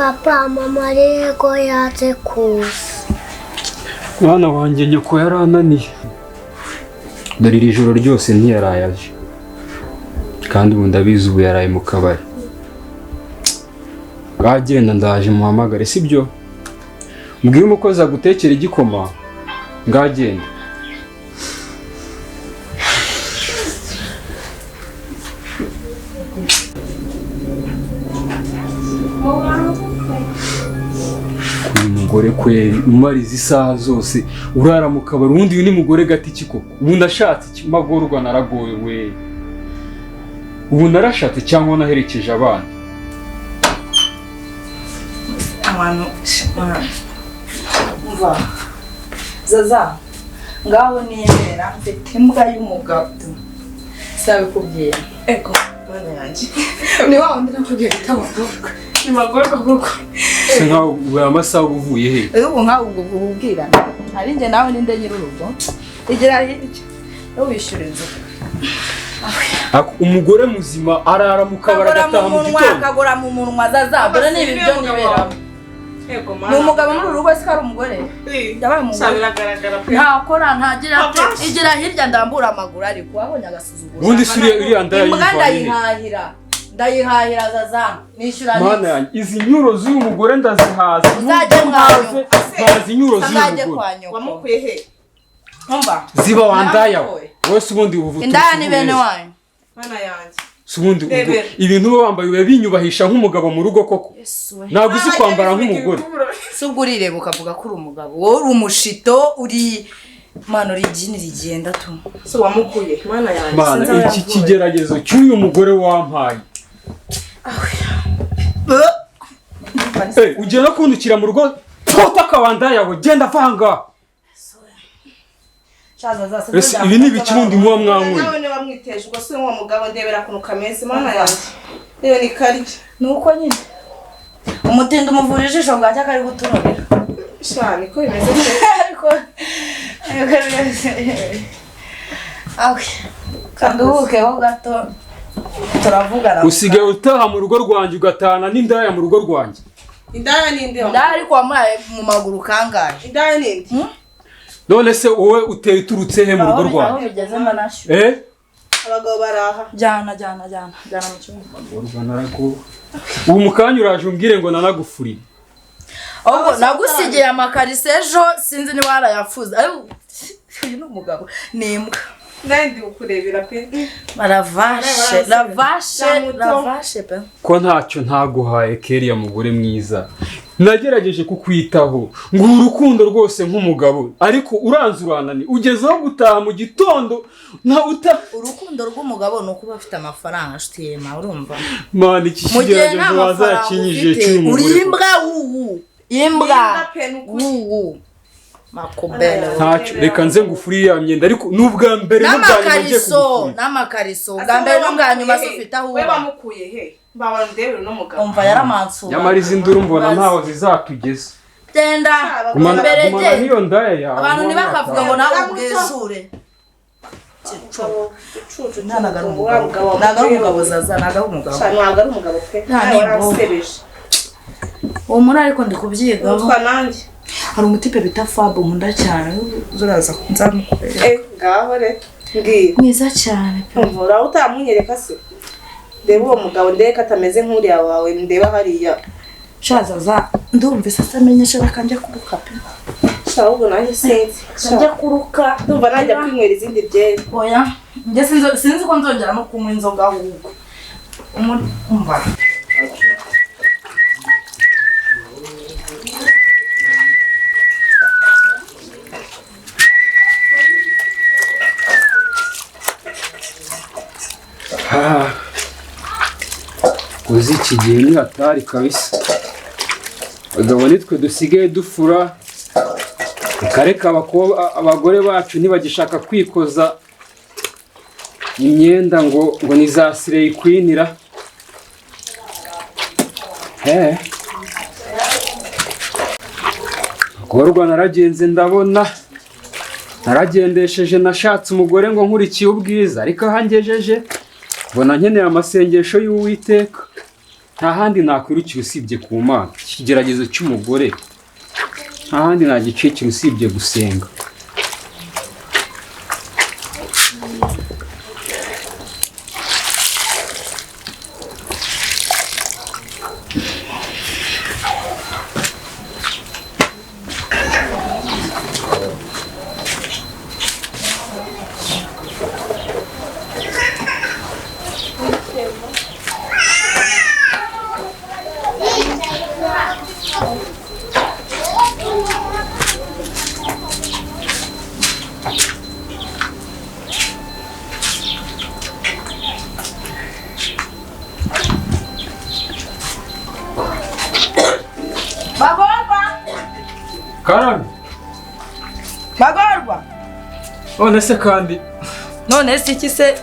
Papa, mama rero yanze kuza. Mwana wanjye, nyoko yarananiye. Dore iri joro ryose ntiyaraye aje, kandi ubu ndabizi ubu yaraye mu kabari. Bwagenda ndaje muhamagare, sibyo? Mbwire umukozi agutekera igikoma. Ngagenda. Uyu mugore kweri umariza isaha zose urara mu kabari, ubundi uyu ni mugore gati iki koko? Ubu ndashatse iki? Magorwa naragowe we. Ubu narashatse cyangwa naherekeje abana? Abantu umva Zaza, ngaho niyemera mfite imbwa y'umugabo, sinabikubwira. Ego, mana yanjye. Ni wa wundi nakubwiye bita Magorwa. Ni Magorwa koko. Se nkaho ubu aya masaha uba uvuye he? Rero ubu nkawe ubwo ububwirana ari njye nawe, ninde nyir'urugo? Igira hirya yo wishyura inzu. Umugore muzima arara mu kabari Akagora agataha mu mu munwa, gitondo. Akagora mu munwa. Zaza, dore ni ibi byo niberamo. Ego, mana. Ni umugabo muri uru rugo, se ko ari umugore? Yabaye umugore. Sha, biragaragara pe. Ntakora, ntagira ate. Abasha. Igira hirya ndambura amaguru, ariko wabonye agasuzuguro. Ubundi se uriya ndaya Imbwa yivanye he? ndayihahira, ndayihahira Zaza, nishyura. Mana yanjye, izi nyuro z'uyu mugore ndazihaza. Uzajye Nubwo mwanyu. mpaze inyuro z'uyu Uzajye mugore. kwa nyoko. Wamukuye he? Umva. Ziba wandaya. Naramutoye. Wese ubundi ubu Indaya ni bene wanyu. Mana yanjye. Si ubundi ubwo Rebera. ibintu uba wambaye biba binyubahisha nk'umugabo mu rugo koko? Ntabwo uzi kwambara nk'umugore. Si ubwo urireba ukavuga ko uri umugabo? Wowe uri umushito, uri mwana, uri igini rigenda tu. So wamukuye, mana yanjye. Mana, Sinzi aho iki yavuye. kigeragezo cy'uyu mugore wampaye. Ugiye no kundukira mu rugo tota akabanda yawe, genda vanga. Ese ibi ni ibiki ubundi muba mwanyweye? Nawe niba mwiteje ubwo si uwo mugabo, ndebera ukuntu kameze, mana yanjye. Reba ni karya. Ni uko nyine umutindi umuvura ijisho bwacya kari gutururira. Sha, niko bimeze pe. Ariko awe kanduhukeho gato, turavugana. Usigaye utaha mu rugo rwanjye ugatahana n'indaya mu rugo rwanjye. Indaya ninde? Ndaya, ariko wamuhaye mu maguru kangahe? Indaya ninde? None se wowe uteye uturutse he mu rugo Aho rwanjye? bigeze manashu. Eh? Abagabo baraha. Jyana, jyana, jyana, jyana mu cyumba. Magorwa naragowe. Ubu mu kanya uraje umbwire ngo nanagufurire. Ahubwo nagusigiye amakariso ejo, sinzi niba warayafuze, ariko uyu ni umugabo, ni imbwa. Nawe ndi kukurebera pe. Baravashe, ravashe, ravashe pe. Ko ntacyo ntaguhaye keriya mugore mwiza, nagerageje kukwitaho nguha urukundo rwose nk'umugabo, ariko uranze uranani ugezeho gutaha mu gitondo nta uta Urukundo rw'umugabo ni ukuba afite amafaranga, nshuti yema, urumva? Mana, iki Mu gihe nta kigeragezo mafaranga wazakinyije ufite, cy'uyu uri mugore. imbwa wuwu, imbwa. Imbwa pe, ni ukuri. Wuwu makobele. Ntacyo, reka nze ngufurire ya myenda, ariko ni ubwa mbere n'ubwa nyuma ngiye N'amakariso. kugufurira. N'amakariso, ubwa mbere n'ubwa nyuma se ufite aho We uba? wamukuye he? Mbabara ndebere uno mugabo. Umva, yaramansura. Nyamara izi nduru mbona ntaho zizatugeza. Genda. Gumana, Imbere. gumana Genda. n'iyo ndaya yawe. Abantu ntibakavuga ngo nawe ubwezure. Cucu. Ntabwo ari umugabo, ntabwo ari umugabo Zaza, ntabwo ari umugabo. Sha, ntabwo ari umugabo pe. Nta Nawe nimbo. waransebeje. Uwo muri, ariko ndi kubyigaho. Utwa nanjye. Hari umutipe bita Fab nkunda cyane, zuraza nzamukorera. Eh, ngaho re. Mbwira. Mwiza cyane pe. Umva, uraho utamunyereka se? Ndeba uwo mugabo, ndebe ko atameze nk'uriya wawe ndeba hariya. Shazaza, ndumva isasa amenyesha kanjya kuruka pe. Sha, ahubwo nanjye sinzi. Sha, Kanjya kuruka. ndumva najya kwinywera izindi byeri. Oya, njye sinzi ko nzongera no kunywa inzoga ahubwo. Umva. Ah. Uzi iki gihe ni hatari kabisa. Abagabo nitwe dusigaye dufura, reka abagore bacu ntibagishaka kwikoza imyenda ngo ni za sireyi kwinira. Eh. Magorwa naragenze, ndabona naragendesheje, nashatse umugore ngo nkurikiye ubwiza, ariko aho angejeje mbona nkeneye amasengesho y'Uwiteka. Nta handi nakwirukira usibye ku Mana. Ikigeragezo cy'umugore nta handi nagicikira usibye gusenga. Karame. Magorwa. None se kandi. None se iki se?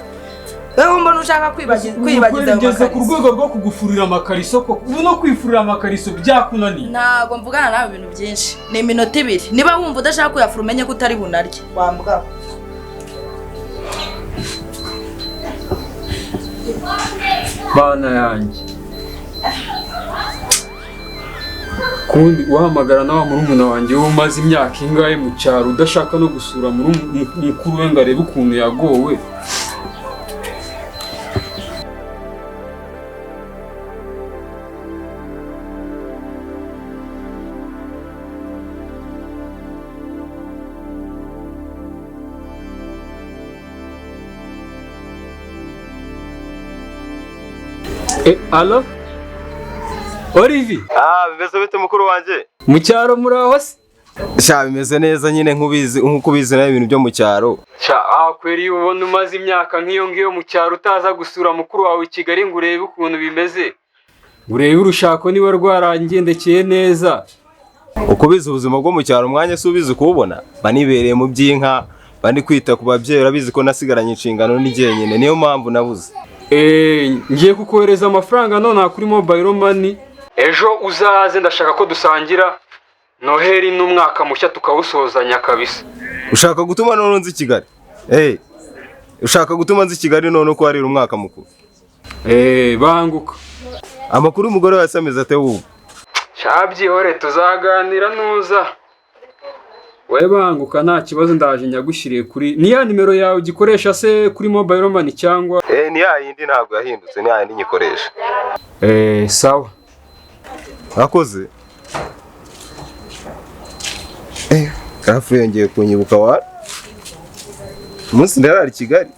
Wewe mbona ushaka kwibagiza ngeze ku rwego rwo kugufurira amakariso koko. Ubu no kwifurira amakariso byakunaniye. Ntago mvugana nawe ibintu byinshi. Ni iminota ibiri. Niba wumva udashaka kuyafura umenye ko utari bunarye. Wa mugabo. Bana yanjye. Kundi uhamagara na wa murumuna wanjye umaze imyaka ingahe mu cyaro udashaka no gusura mukuru we ngo arebe ukuntu yagowe. Alo? Olivi. Ah, bimeze bite mukuru wanje? Mu cyaro muraho se? Sha bimeze neza nyine nkubizi nkuko ubizi nawe ibintu byo mu cyaro. Sha ah kweri ubona umaze imyaka nkiyo ngiyo mu cyaro utaza gusura mukuru wawe i Kigali ngo urebe ukuntu bimeze. Urebe urushako niba rwarangendekeye neza. Uko ubizi ubuzima bwo mu cyaro umwanya se ubizi kuwubona? Banibereye mu by'inka, bani kwita ku babyeyi urabizi ko nasigaranye inshingano n'ijyenyine niyo mpamvu nabuze. Ngiye kukohereza amafaranga none kuri mobile money. Ejo uzaze ndashaka ko dusangira Noheli n'umwaka mushya tukawusozanya kabisa. Ushaka gutuma none nzi Kigali? Ushaka gutuma nzi Kigali none uko arira umwaka mukuru? Banguka. Amakuru umugore wawe ameze ate ubu? Shabyihore tuzaganira nuza. We banguka nta kibazo ndaje nyagushyiriye kuri ni ya nimero yawe ugikoresha se kuri mobile money cyangwa? Ni ya yindi ntabwo yahindutse ni ya yindi nyikoresha. Sawa. Akoze. Kafu yongeye kunyibuka wa umunsi ndarara i Kigali.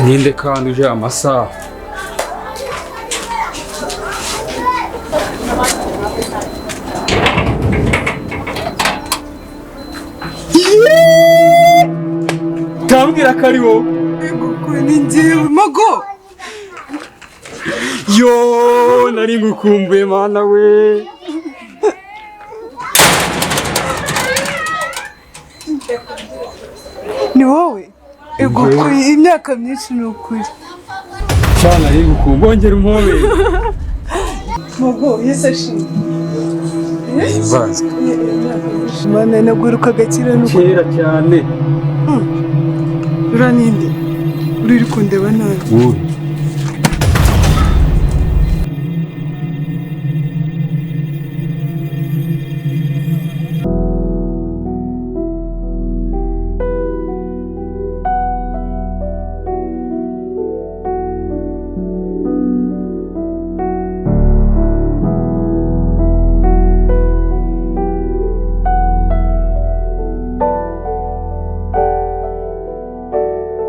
Ninde kandi uje amasaha? Kambwira ko ari wowe. Ni njyewe Mago. Yo, nari ngukumbuye mana we. Ni wowe? Ego imyaka myinshi ni ukuri. Cyane ari gukumbongera umpobe. Mago Yesu ashimwe. Ibanze. Mana naguruka gakira nuko. Kera cyane. Ura ninde? Uri kundeba nabi. Wowe.